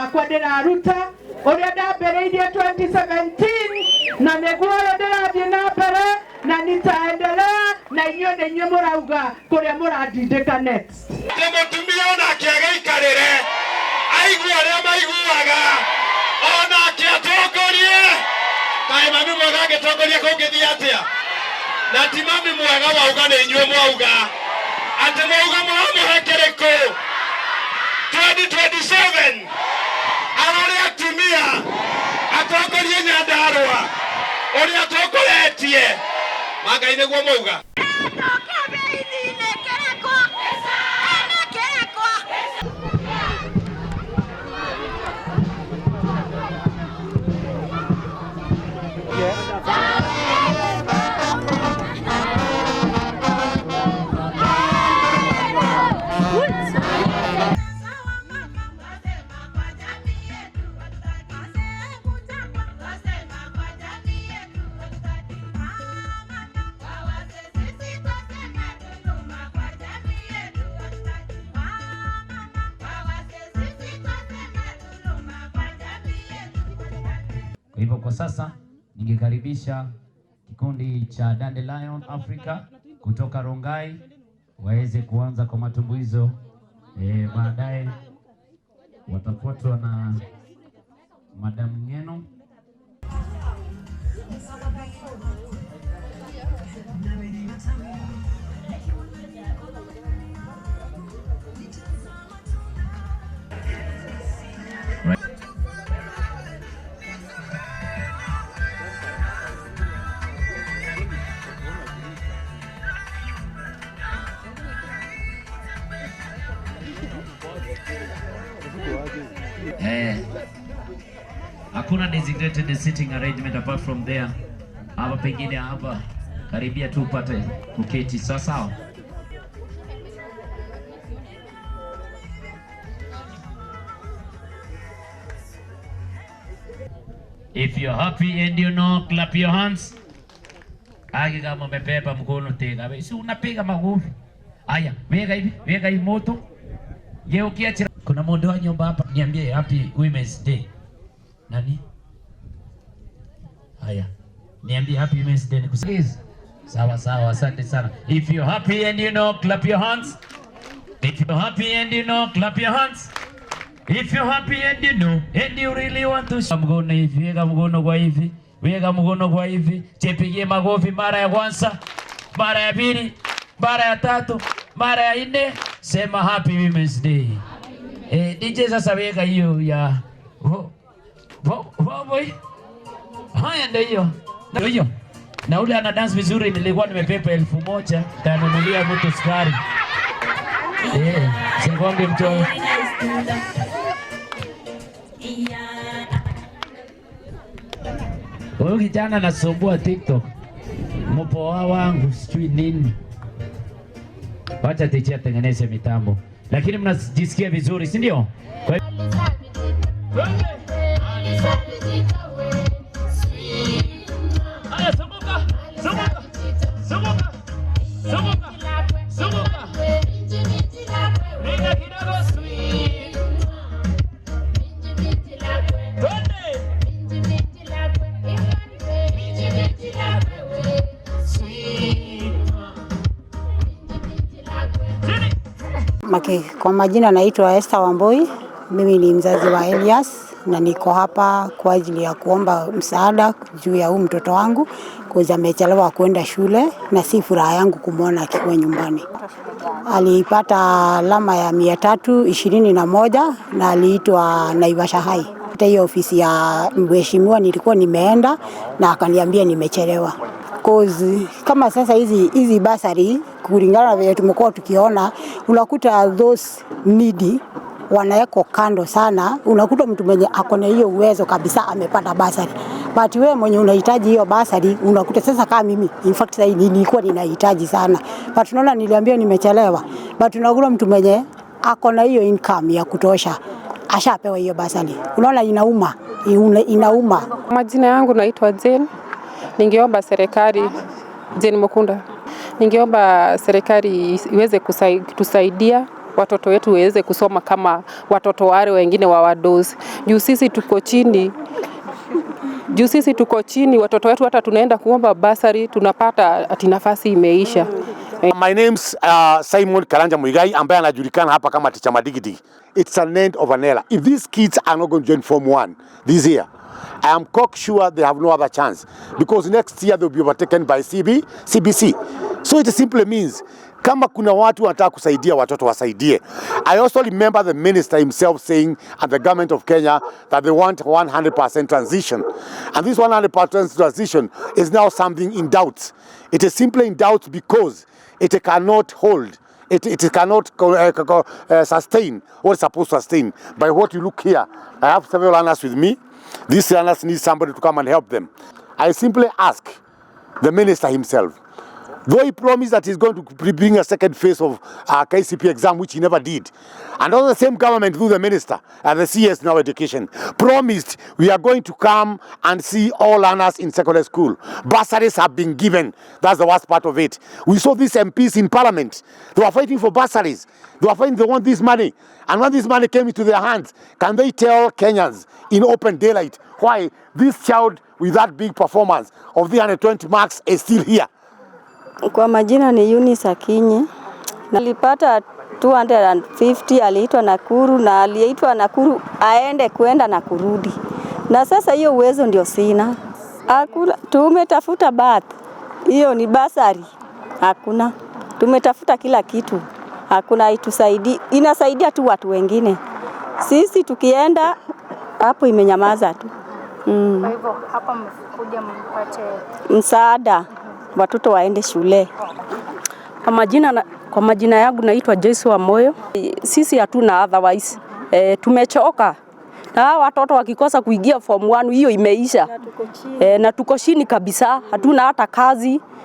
Wakwa ndĩraruta ũrĩa ndambĩrĩirie 2017 na nĩguo ũyũ ndĩrathiĩ na mbere na nitaendelea, na inyuĩ nĩ inyuĩ mũrauga kũrĩa mũrandindĩka next. Atĩ mũtumia onake agĩikarĩre aigue ũrĩa maiguaga, onake atongorie. Kaĩ mami mwega angĩtongoria kũngĩthiĩ atĩa? Na ti mami mwega wauga, nĩ inyuĩ mwauga. Atĩ mwauga mũramũhe kĩrĩkũ? 2027 arore atumia, atongorie Nyandarũa ũrĩa atongoretie. Mangai nĩguo mwauga. Kwa hivyo kwa sasa ningekaribisha kikundi cha Dandelion Africa kutoka Rongai waweze kuanza kwa matumbuizo. Baadaye watafuatwa na Madam Ngeno. Hakuna designated sitting arrangement apart from there. Hapa pengine hapa karibia tu upate kuketi sawa sawa. If you're happy and you know, clap your hands. Agi kama umebeba mkono tega. Si unapiga makofi. Aya, weka hivi, weka hivi moto. Geukia chira. Kuna mmoja wa nyumba hapa, niambie happy Women's Day. Nani? Haya. Niambie happy Women's Day nikusikize. Sawa sawa, asante sana. If you're happy and you know, clap your hands. If you're happy and you know, clap your hands. If you're happy and you know, and you really want to. Mkono hivi, weka mkono kwa hivi, weka mkono kwa hivi. Jipigie makofi mara ya kwanza, mara ya pili, mara ya tatu, mara ya nne. Sema happy Women's Day. DJ sasa weka hiyo ya vo, vo, vo, boy. Haya ndio hiyo. Ndio hiyo. Na ule ana dance vizuri, nilikuwa nimepepa 1000 tanunulia mtu sukari. Sikwambi mtu. Huyu kijana anasumbua TikTok. Mpoa wangu sijui nini. Wacha DJ atengeneze mitambo. Lakini mnajisikia vizuri, si ndio? Kwa Haya, zunguka, zunguka, zunguka, zunguka, zunguka. Ringa kidogo, sweet. Twende. Chini. Maki, kwa majina naitwa Esther Wambui. Mimi ni mzazi wa Elias na niko hapa kwa ajili ya kuomba msaada juu ya huu mtoto wangu kwa amechelewa kwenda shule na si furaha yangu kumwona akiwa nyumbani. Alipata alama ya 321 na aliitwa Naivasha High. Hata hiyo ofisi ya mheshimiwa nilikuwa nimeenda na akaniambia nimechelewa. Cause kama sasa hizi basari kulingana na vile tumekuwa tukiona, unakuta those needy wanawekwa kando sana. Unakuta mtu mwenye ako na hiyo uwezo kabisa amepata basari, but wewe mwenye unahitaji hiyo basari unakuta sasa, kama mimi in fact sasa nilikuwa ninahitaji sana, but unaona niliambiwa nimechelewa, but unakuta mtu mwenye ako na hiyo income ya kutosha ashapewa hiyo basari. Unaona inauma, inauma. Majina yangu naitwa Jane. Ningeomba serikali, Jane Mukunda, ningeomba serikali iweze kutusaidia. Watoto wetu waweze kusoma kama watoto wale wengine wa wadosi. Juu sisi tuko chini, juu sisi tuko chini, watoto wetu hata tunaenda kuomba bursary tunapata ati nafasi imeisha. My name's Simon Karanja Muigai, ambaye anajulikana hapa kama Teacher Madigidi. It's an end of an era. If these kids are not going to join Form 1 this year, I am cock sure they have no other chance, because next year they'll be overtaken by CBC. So it simply means kama kuna watu wanataka kusaidia watoto, wasaidie. I also remember the minister himself saying at the government of Kenya that they want 100% transition. And this 100% transition is now something in doubt. It is simply in doubt because it cannot hold. It cannot sustain what it's supposed to sustain. By what you look here, I have several learners with me. These learners need somebody to come and help them. I simply ask the minister himself, though he promised that he's going to bring a second phase of KCPE exam, which he never did. And also the same government through the minister and the CS now education promised we are going to come and see all learners in secondary school. Bursaries have been given. That's the worst part of it. We saw these MPs in parliament. They were fighting for bursaries. They were fighting, they want this money. And when this money came into their hands, can they tell Kenyans in open daylight why this child with that big performance of 320 marks is still here? Kwa majina ni Eunice Akinyi. Nilipata 250, aliitwa Nakuru na aliitwa Nakuru aende kuenda na kurudi, na sasa hiyo uwezo ndio sina. Hakuna, tumetafuta berth, hiyo ni bursary, hakuna. Tumetafuta kila kitu, hakuna, itusaidi, inasaidia tu watu wengine. Sisi tukienda hapo imenyamaza tu. Kwa hivyo hapa mmekuja mpate Msaada, watoto waende shule. Kwa majina yangu naitwa Joyce wa Moyo. Sisi hatuna otherwise. E, tumechoka na hawa watoto wakikosa kuingia Form 1, hiyo imeisha. E, na tuko chini kabisa, hatuna hata kazi.